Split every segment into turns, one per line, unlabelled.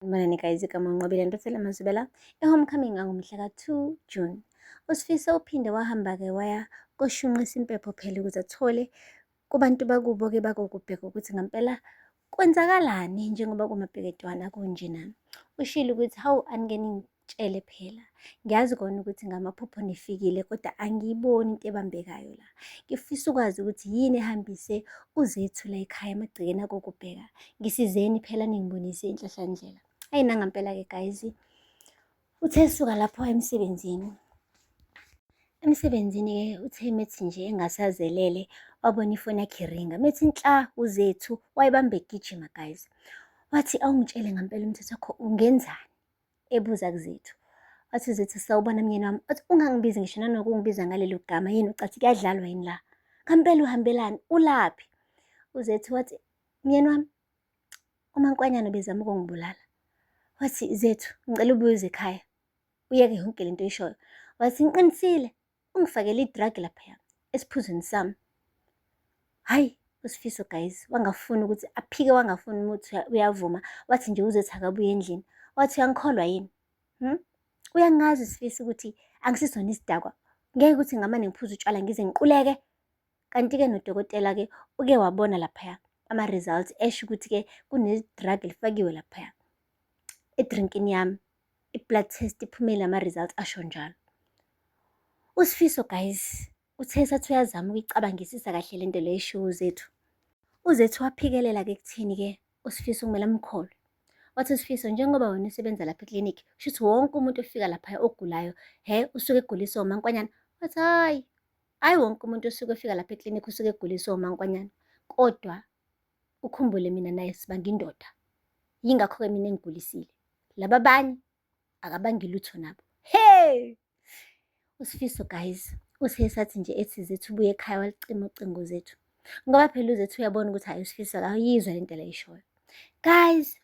Sanibonani guys, igama uNqobile Ntothela Mazubela. E-homecoming ngangomhla ka-2 June. USifiso uphinde wahamba-ke waya koshunqisa impepho phela ukuze athole kubantu bakubo-ke bakokubheka ukuthi ngampela kwenzakalani njengoba kumabheketwana kunjena. Ushilo ukuthi hawu anike ningitshele phela. Ngiyazi kona ukuthi ngamaphupho nifikile kodwa angiyiboni into ebambekayo la. Ngifisa ukwazi ukuthi yini ehambise uZethu la ekhaya emagcekeni akokubheka. Ngisizeni phela ningibonise inhlahlandlela. Ayi nangampela-ke guys, uthe esuka lapho emsebenzini. Emsebenzini-ke uthe methi nje engasazelele wabona ifoni yakhe iringa. Methi nhla uZethu wayibamba egijima guys. Wathi awungitshele ngampela umthetho wakho ungenzani? Ebuza kuZethu. Wathi uZethu sawubona myeni wami. Wathi ungangibizi ngisho nanokungibiza ngalelo gama yini ucathi kuyadlalwa yini la? Ngampela uhambelani? Ulaphi? UZethu wathi myeni wami uMankwanyana ubezama ukungibulala. Wathi Zethu ngicela ubuye uze ekhaya uyeke yonke lento oyishoyo. Wathi ngiqinisile ungifakele i-drug laphaya esiphuzweni sami. Hhayi uSifiso guys wangafuni ukuthi aphike wangafuni ukuthi uyavuma wathi nje uZethu akabuye endlini. Wathi uyangikholwa yini? Hmm? Uyangazi Sifiso ukuthi angisisona isidakwa. Ngeke ukuthi ngamane ngiphuze utshwala ngize ngiquleke. Kanti-ke nodokotela-ke uke wabona laphaya ama-results esho ukuthi-ke kune-drug elifakiwe laphaya edrinkini yami. I-blood test iphumile ama-results asho njalo. USifiso guys uthe esathi uyazama ukuyicabangisisa kahle le nto le eshiwo uZethu. UZethu waphikelela-ke ekutheni-ke uSifiso kumele amkholwe. Wathi uSifiso njengoba wena usebenza lapha eklinikhi, kusho ukuthi wonke umuntu ofika laphaya ogulayo, he usuke eguliswa umankwanyana. Wathi hhayi, Hhayi wonke umuntu osuke efika lapha eklinikhi usuke eguliswa umankwanyana, kodwa ukhumbule mina naye sibanga indoda. Yingakho-ke mina engigulisile. Laba abanye akabangi lutho nabo. Hey! USifiso guys, uthe sathi nje ethi Zethu ubuye ekhaya walicima ucingo Zethu. Ngoba phela uZethu uyabona ukuthi hhayi uSifiso akayizwa lento ayishoyo. Guys,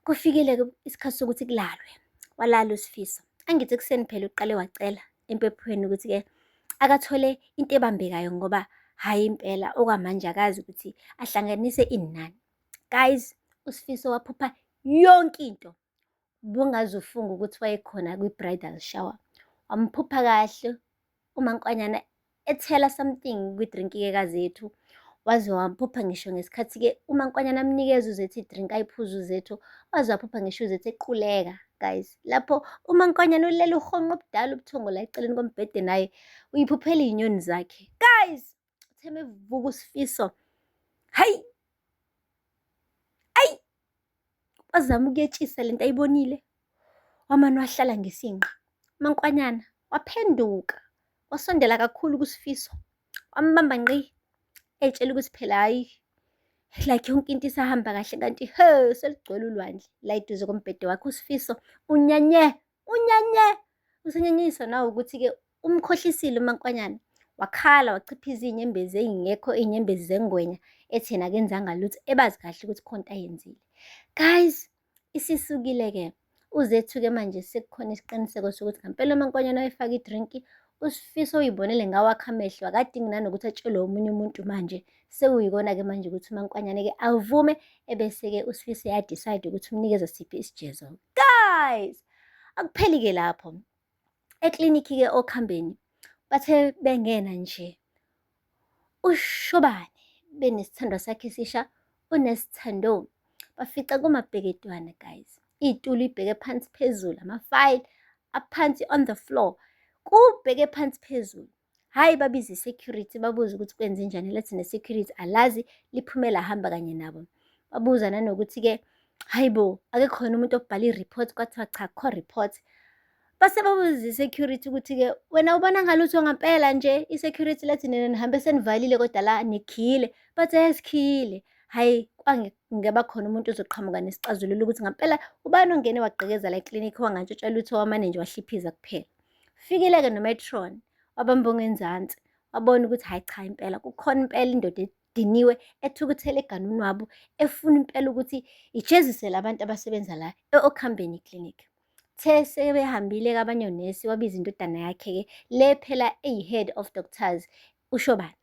Kufikile-ke isikhathi sokuthi kulalwe, walala uSifiso. Angithi ekuseni phela uqale wacela empephweni ukuthi-ke akathole into ebambekayo ngoba hhayi impela okwamanje akazi ukuthi ahlanganise ini nani. Guys, uSifiso waphupha yonke into. Ubungaze ufunge ukuthi wayekhona kwi-bridal shower. Wamphupha kahle uMankwanyana ethela something kwi-drink-ke kaZethu. Waze wamphupha ngisho ngesikhathi-ke uMankwanyana amnikeza uZethu i-drink ayiphuze uZethu. Waze waphupha ngisho uZethu equleka guys. Lapho uMankwanyana ulele uhonqa obudala ubuthongo la eceleni kombhede naye uyiphuphela iy'nyoni zakhe. Guys, uthe mevuka uSifiso, hayi, ayi, wazama ukuyetshisa lento ayibonile. Wamane wahlala ngesinqa. UMankwanyana waphenduka wasondela kakhulu kuSifiso wambamba ngqi ey'tshela ukuthi phela hhayi like yonke into isahamba kahle kanti he seligcwele ulwandle la eduze kombhede wakhe uSifiso unyanye unyanye usenyanyiswa nawe ukuthi-ke umkhohlisile uMankwanyana wakhala wachiphiza iy'nyembezi ey'ngekho iy'nyembezi zengwenya ethi yena akenzanga lutho ebazi kahle ukuthi khona into ayenzile. Guys, Isisukile-ke uZethu-ke manje sekukhona isiqiniseko sokuthi ngampela uMankonyane wayefake idrinki, uSifiso uyibonele ngawakhe amehlo akadingi nanokuthi atshelwe omunye umuntu manje. Sekuyikona-ke manje ukuthi uMankonyane-ke avume ebese-ke uSifiso eya-decide ukuthi umnikeza siphi isijezo. Guys, akupheli-ke lapho. Eklinikhi-ke okhambeni bathe bengena nje uShobane benesithandwa sakhe esisha uNesithando bafica kumabheketwana guys iy'tulo ibheke phansi phezulu amafayili aphansi on the floor kubheke phansi phezulu hhayi babize i-security babuze ukuthi kwenzenjani lathi ne-security alazi liphumela lahamba kanye nabo babuza nanokuthi-ke hayi bo ake khona umuntu obhala i-report kwathiwa cha kho report base babuza i-security ukuthi-ke wena ubona ngalutho ngampela nje i-security lathi nina nihambe senivalile kodwa la nikhiyile bathi esikhiyile hhayi kwangeba khona umuntu ozoqhamuka nesixazululo ukuthi ngampela ubani ongene wagqekeza la eklinikhi wangantshontsha lutho wamane nje wahliphiza kuphela Fikile-ke noMetron wabamba ongenzansi wabona ukuthi hhayi cha impela kukhona impela indoda ediniwe ethukuthele eganunwabo efuna impela ukuthi ijezise labantu abasebenza la e-Okhambeni Clinic. The sebehambile-ke abanye onesi wabiza indodana yakhe-ke le phela eyi-head of doctors uShobane.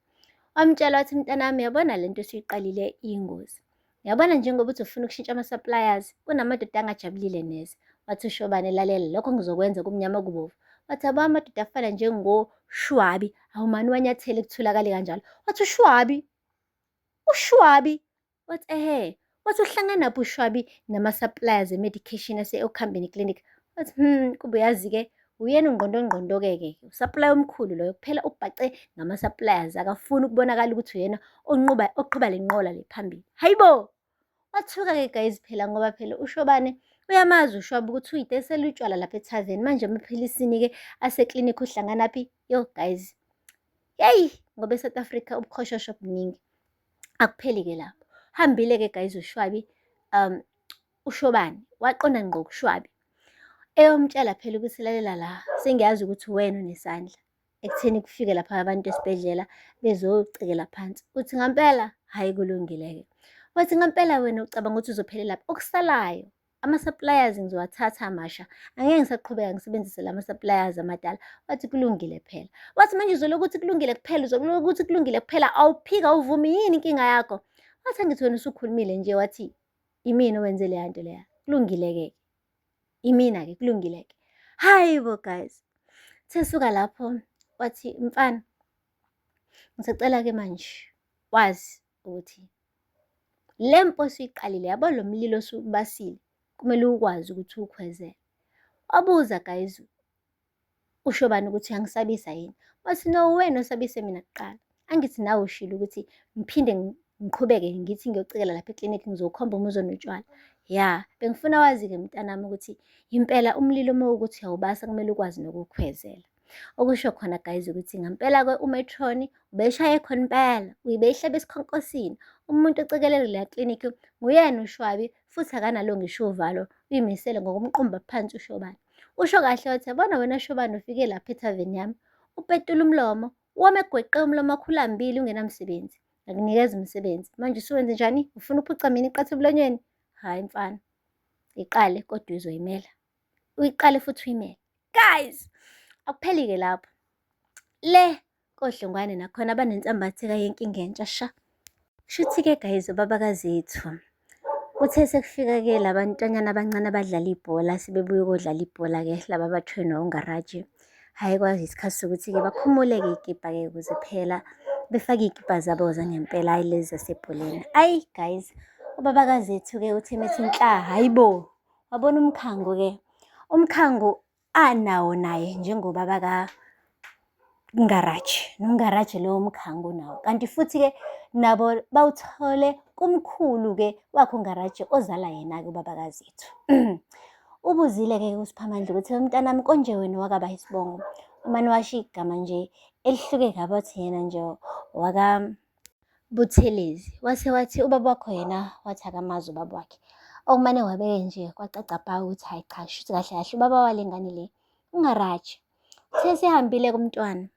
Wamtshela wathi mntanami yabona le nto esiyiqalile iyingozi. Uyabona njengoba uthi ufuna ukushintsha ama-suppliers, kunamadoda angajabulile neze. Wathi uShobane, lalela, lokho ngizokwenza kumnyama kubovu. Wathi yabo amadoda afana njengoShwabi, awumane uwanyathele kutholakale kanjalo. Wathi uShwabi, uShwabi. Wathi ehhe, wathi uhlanganaphi uShwabi nama-suppliers e-medication ase-Okhambeni Clinic. Wathi kuba uyazi-ke uyena ungqondongqondo-ke ke, usupplier omkhulu loyo, kuphela ubhace ngama-suppliers, akafuni ukubonakala ukuthi uyena onquba oqhuba le nqola le phambili. Hayibo! Wathuka-ke guys phela ngoba phela uShobane uyamazi uShwabi ukuthi uyidayisela utshwala lapha ethaveni. Manje emaphilisini-ke aseklinikhi uhlanganaphi? Yo guys, yeyi ngoba e-South Africa ubuqhoshosho buningi. Akupheli-ke lapho. Hambile-ke guys uShwabi, uShobane waqonda ngqo kuShwabi. Eyomtshela phela ukuthi lalela la, sengiyazi ukuthi wena unesandla ekutheni kufike lapha abantu esibhedlela bezocekela phansi. Uthi ngampela, hhayi kulungile-ke. Wathi ngampela wena ucabanga ukuthi uzophelelaphi? Okusalayo ama-suppliers ngizowathatha amasha, angeke ngisaqhubeka ngisebenzise la ma-suppliers amadala. Wathi kulungile phela. Wathi manje uzolokhu uthi kulungile kuphela, uzolokhu uthi kulungile kuphela, awuphiki awuvumi, yini inkinga yakho? Wathi angithi wena usukhulumile nje wathi imina owenze leya nto leya. Kulungile-ke. Imina-ke kulungile-ke. Hayi bo guys. Sesuka lapho wathi mfana ngisacela-ke manje wazi ukuthi le mpo osuyiqalile yabo lo mlilo osubasile kumele ukwazi ukuthi uwukhwezele. Wabuza guys usho bani ukuthi uyangisabisa yini? Wathi no wena osabise mina kuqala. Angithi nawe ushilo ukuthi ngiphinde ngiqhubeke ngithi ngiyocikela lapha eklinikhi ngizokhomba umuzi onotshwala. Ya, bengifuna wazi-ke mntanami ukuthi impela umlilo uma ukuthi uyawubasa kumele ukwazi nokuwukhwezela. Okusho khona guys ukuthi ngampela-ke uMetroni ubeshaye khona impela, ubeyihlaba esikhonkosini. Umuntu ocekelele leya klinikhi nguyena uShwabi futhi akanalo ngisho uvalo, uyimisele ngokumqumba phansi uShobane. Usho kahle wathi yabona wena Shobane ufike lapha ethaveni yami, upetula umlomo, wome gweqe umlomo wakho ulambile ungenamsebenzi. Ngakunikeza umsebenzi. Manje usuwenze njani? Ufuna ukuphuca mina iqatha ebulonyweni? Hhayi mfana, iqale kodwa uzoyimela. Uyiqale futhi uyimele. Guys, akupheli-ke lapho. Le koDlungwane nakhona banensambatheka yenkinga entsha sha. Kushuthi-ke guys ubaba kaZethu uthe sekufika-ke labantwanyana abancane abadlala ibhola sebebuye ukodlala ibhola-ke laba abatrainwa ungaraji. Hhayi kwazi isikhathi sokuthi-ke bakhumule-ke iy'kibha-ke ukuze phela befake iy'kibha zabo zangempela hhayi lezi zasebholeni. Ayi guys, ubaba kaZethu-ke uthe methi nhla, hhayi bo, wabona umkhango-ke. Umkhango anawo naye njengobaba kaNgaraji, noNgaraji lowo mkhango unawo. Kanti futhi-ke nabo bawuthole kumkhulu-ke wakhe uNgaraji ozala yena-ke ubaba kaZethu. Ubuzile-ke uSiphamandla ukuthi mntanami konje wena wakaba isibongo, umane washo igama nje elihluke kabi wathi yena nje waka Buthelezi. Wase wathi ubaba wakho yena wathi akamazi ubaba wakhe. Okumane wabeke nje kwacaca bha ukuthi hhayi cha shuthi kahle kahle ubaba wale ngane le ungaraji. Uthe sehambile kumntwana,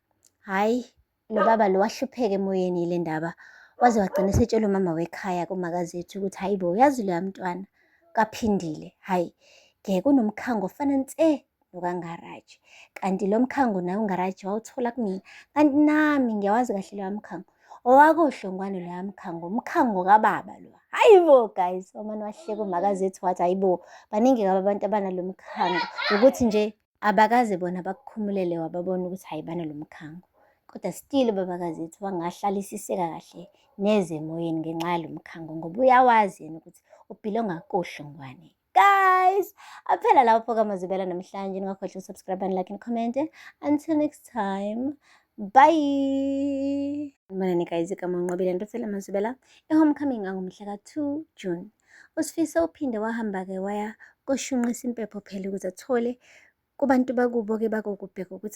hhayi lo baba lo wahlupheka emoyeni yile ndaba. Waze wagcina esetshela umama wekhaya kumakazethu ukuthi hhayi bo uyazi loya mntwana kaphindile hhayi ke kunomkhango ofana nse nokaNgaraji. Kanti lo mkhango naye uNgaraji wawuthola kumina. Kanti nami ngiyawazi kahle loya mkhango. Owakohlongwane loya mkhango, umkhango kababa lo. Hayi bo guys, omane wahleka umakazethu wathi hayi bo, baningi kabi abantu abanalo mkhango. Ukuthi nje abakaze bona bakukhumulele wababona ukuthi hayi banalo mkhango. Kodwa still ubabakazethu wangahlalisiseka kahle neze emoyeni ngenxa yalo mkhango ngoba uyawazi yena ukuthi ubhilonga kohlongwane. Guys, aphela lapho kaMazibela namhlanje. Ningakhohlwa ukusubscribe and like and comment. Until next time, bye. Sanibonani guys, igama uNqobile Ntothela Mazibela. I-homecoming angomhla ka-2 June. USifiso uphinde wahamba-ke waya koshunqisa impepho phela ukuze athole kubantu bakubo-ke bakokubheka ukuthi